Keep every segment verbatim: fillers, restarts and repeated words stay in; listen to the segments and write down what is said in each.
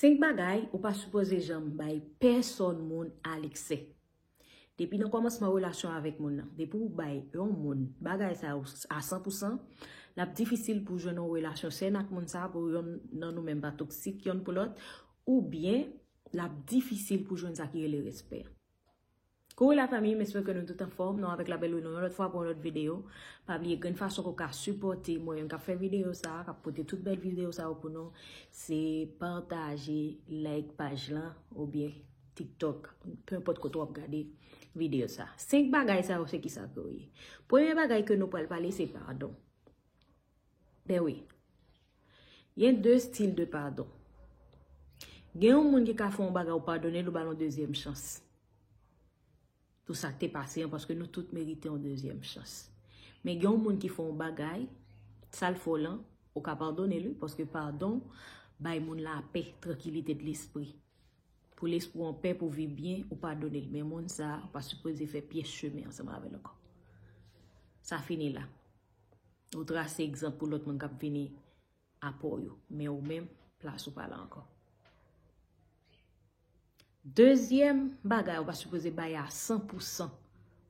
Senk bagay ou pa sipoze janm bay pèsòn moun a leksè. Depi nan kòmansman relasyon avèk moun nan, depi ou bay yon moun bagay sa yo a san pou san, l ap difisil pou jwenn yon relasyon sèn ak moun sa pou yonn nan nou menm pa toksik yonn pou lòt, oubyen l ap difisil pou jwenn sa ki rele respè. Kouri la fanmi, m espere ke nou tout anfòm. Nou avèk la bèl Reno yon lòt fwa pou yon lòt videyo. Pa bliye grenn fason ke w ka sipòte mwen menm k ap fè videyo sa, k ap pote tout bèl videyo sa yo pou nou, se pataje, like paj lan oubyen TikTok, pe enpòt kote w ap gade videyo sa. Senk bagay sa yo se kisa ke yo ye? Premye bagay ke nou pral pale se padon. Ben wi. Gen de stil de padon. Gen yon moun ki ka fè yon bagay ou padone l, ou ba l yon dezyèm chans. Tout sa k te pase an, paske nou tout merite yon dezyèm chans. Men gen yon moun ki fè yon bagay, sa l fè w lan, ou ka padone l wi, paske padon bay moun lapè, trankilite de lespri. Pou lespri w anpè, pou viv byen, ou padone l. Men moun sa, ou pa sipoze fè pyès chemen ansanm avè l ankò. Sa fini la. Ou trase egzanp pou lòt moun k ap vini apre w yo. Men ou menm, plas ou pa la ankò. Dezyèm bagay ou pa sipoze bay a san pou san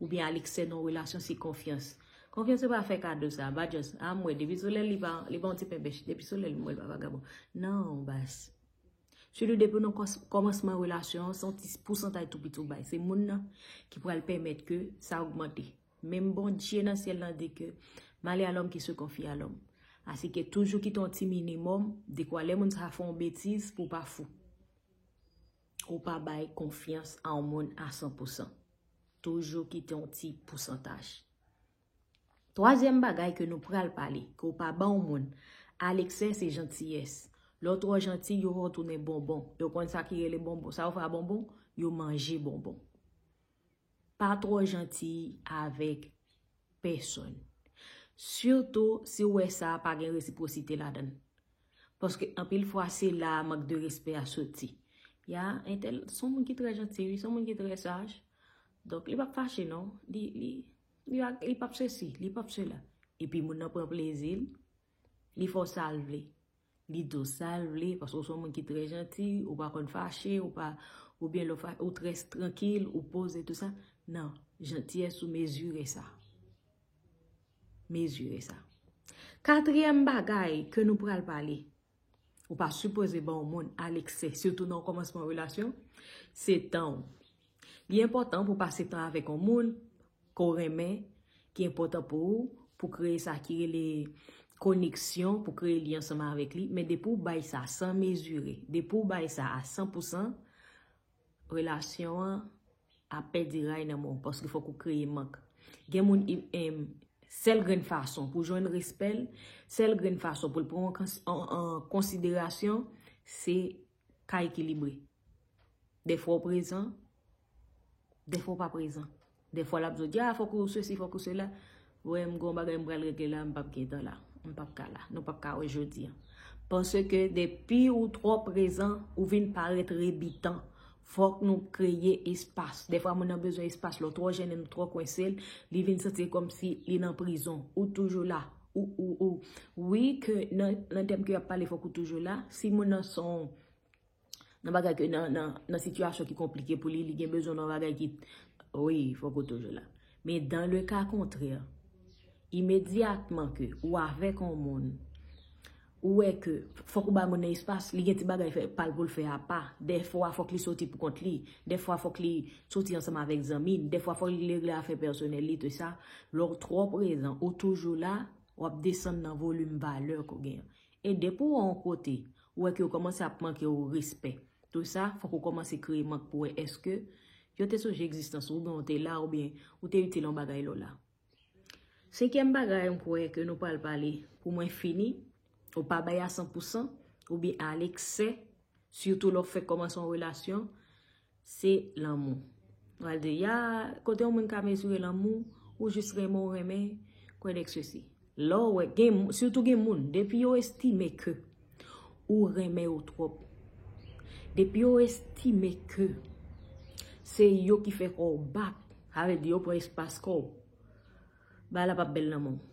oubyen a leksè nan yon relasyon se konfyans. Konfyans se pa fè kado sa, ba just, a m wè, depi solèy li pa, li pa yon ti penbèch, depi solèy li m wè l pa vagabon. Non, baz. Sitou depi nan kòs-, kòmansman relasyon an, se yon ti pousantay tou piti ou bay. Se moun nan ki pral pèmèt ke sa ogmante. Menm Bondye nan syèl lan di ke malheur à l'homme qui se confie à l'homme. Asike toujou kite yon ti minimòm, dekwa lè moun sa fè yon betiz pou w pa fou. Ou pa bay konfyans a yon moun a san pou san. Toujou kite yon ti pousantaj. Twazyèm bagay ke nou pral pale, ke w pa ba yon moun a leksè, se jantiyès. Lè w twò janti, yo fè w tounen bonbon. Yo konn sa ki rele bonbon. Sa yo fè a bonbon, yo manje bonbon. Pa twò janti avèk pèsòn. Sitou si w wè sa pa gen resipwosite ladan l. Paske anpil fwa se la mank de respè a soti. Ya, entèl, se yon moun ki trè janti, wi, se yon moun ki trè saj. Donk, li p ap fache, non. Li, li, li, pa- li p ap sesi, li p ap sela. Epi moun nan pran plezi l, li fè w sa l vle. Li di w sa l vle, paske w se yon moun ki trè janti, ou pa konn fache, ou pa, oubyen lè w fa- ou trè trankil, ou poze, tou sa. Non, jantiyès ou mezire sa. Mezire sa. Katriyèm bagay ke nou pral pale, ou pa sipoze ba yon moun a leksè, sitou nan yon kòmansman relasyon, se tan w. Li enpòtan pou w pase tan avèk yon moun ke w renmen, ki enpòtan pou ou, pou kreye sa ki rele koneksyon, pou kreye lyen ansanm avèk li. Men depi w bay sa san mezire, depi w bay sa a san pou san, relasyon an ap pèdi ray nan men w, paske fòk ou kreye mank. Gen moun, i- em, sèl grenn fason pou jwenn respè l, sèl grenn fason pou l pran w an kons- an- an konsiderasyon, se ka ekilibre. Dèfwa w prezan, dèfwa w pa prezan. Dèfwa l ap di w, a, fòk ou sesi, fòk ou sela. Wè, m gen yon bagay m pral regle la, m p ap gen tan la. M p ap ka la. Nou p ap ka wè jodi a. Paske depi ou twò prezan, ou vin parèt rebitan. Fòk nou kreye espas. Dèfwa moun nan bezwen espas, lè w twò jennen, nou twò kwense l, li vin santi kòmsi li nan prizon. Ou toujou la. Ou, ou, ou. Wi, ke nan, nan tèm ke y ap pale, fòk ou toujou la. Si moun nan se yon nan bagay ke nan, nan, nan sitiyasyon ki konplike pou li, li gen bezwen nan bagay ki, wi, fòk ou toujou la. Men dans le cas contraire, imedyatman ke ou avèk yon moun, ou wè ke fòk ou ba moun nan espas, li gen ti bagay fè, pa l pou l fè apa. Dèfwa fòk li soti pou kont li, dèfwa fòk li soti ansanm avèk zanmi l, dèfwa fòk li regle afè pèsonèl li, tou sa. Lè w twò prezan, ou toujou la, w ap desann nan volim valè ke w genyen. E depi w wè yon kote, ou wè ke yo kòmanse ap manke w respè. Tou sa, fòk ou kòmanse kreye mank pou wè èske yo te sonje egzistans ou, oubyen ou te la, oubyen ou te itil yon bagay lè w la. Senkyèm bagay m kwè ke nou pral pale pou mwen fini, ou pa bay a san pou san, oubyen a leksè, sitou lè w fèk kòmanse yon relasyon, se lanmou. Ou al di, ya, kote yon moun ka mezire lanmou, ou jis renmen, ou renmen, kwè nèg sesi. Lè w wè, gen, sitou gen moun, depi yo estime ke ou renmen yo twòp, depi yo estime ke se yo ki fè kò w bat, sa vle di yo pran espas kò w, bagay la p ap bèl nan men w.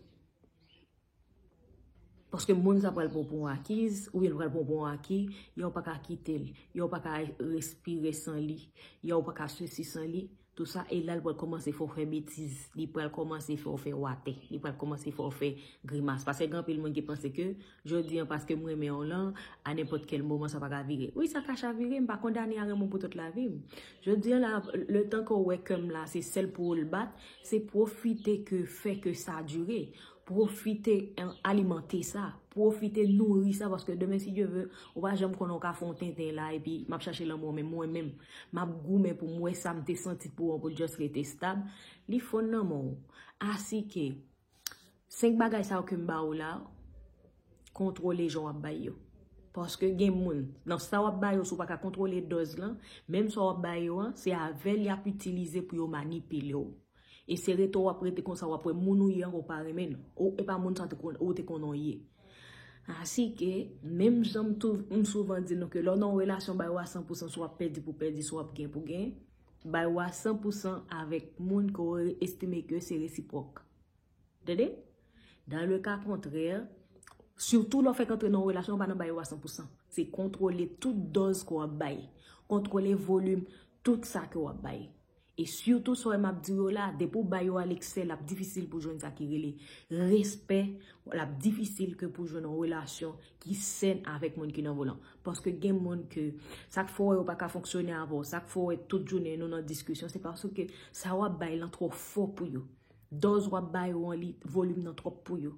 Paske moun sa pral pran pou yon akiz, oubyen l pral pran pou yon aki, yo pa ka kite l, yo pa ka respire san li, yo pa ka sesi san li, tou sa, e la l pral kòmanse fè w fè betiz, li pral kòmanse fè w fè watè, li pral kòmanse fè w fè grimas. Paske gen anpil moun ki panse ke jodi an, paske m renmen w lan, a nenpòt kèl moman sa pa ka vire. Wi, sa ka chavire, m pa kondane a renmen w pou tout lavi m. Jodi an la, letan ke w wè kè m la, se sèl pou w l bat, se pwofite ke fè ke sa dire. Pwofite, en, alimante sa. Pwofite nouri sa, paske demen, si Dye ve, ou pa janm konnen, ou ka fè yon tenten la, epi m ap chache lanmou, men mwen menm, m ap goumen pou m wè sa m te santi pou ou, pou just rete stab. Li fonn nan men w. Asike, senk bagay sa yo ke m ba ou la, kontwole jan w ap bay yo. Paske gen moun, nan sa w ap ba yo, si w pa ka kontwole dòz lan, menm sa w ap ba yo an, se avè l y ap itilize pou yo manipile w. E se rete w ap rete konsa, w ap wè moun ou ye an, ou pa renmen l. Ou, e pa moun sa te kon-, ou te konnen w ye. Asike, menm jan m tou, m souvan di nou ke lè w nan yon relasyon, bay ou a san pou san, si w ap pèdi pou pèdi, si w ap gen pou gen, bay ou a san pou san avèk moun ke w estime ke se resipwòk. Tande? Dans le cas contraire, sitou lè w fèk antre nan yon relasyon, ou pa nan bay ou a san pou san. Se kontwole tout dòz ke w ap bay. Kontwole volim tout sa ke w ap bay. E sitou sa m ap di yo la, depi w bay yo a leksè, l ap difisil pou jwenn sa ki rele respè, l ap difisil ke pou jwenn yon relasyon ki sèn avèk moun ki nan volan. Paske gen moun ke sa k fè w wè yo pa ka fonksyone avè w, sa k fè w wè tout jounen nou nan diskisyon, se paske sa w ap bay lan twò fò pou yo. Dòz w ap bay yo an, li, volim nan twòp pou yo.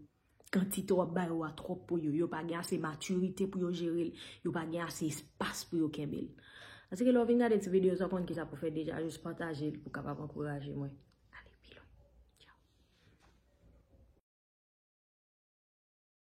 Kantite w ap bay yo a twòp pou yo. Yo pa gen ase matirite pou yo jere l. Yo pa gen ase espas pou yo kenbe l. Paske lè w vin gade ti videyo sa, w konn kisa pou fè deja, jis pataje l pou kapab ankouraje mwen.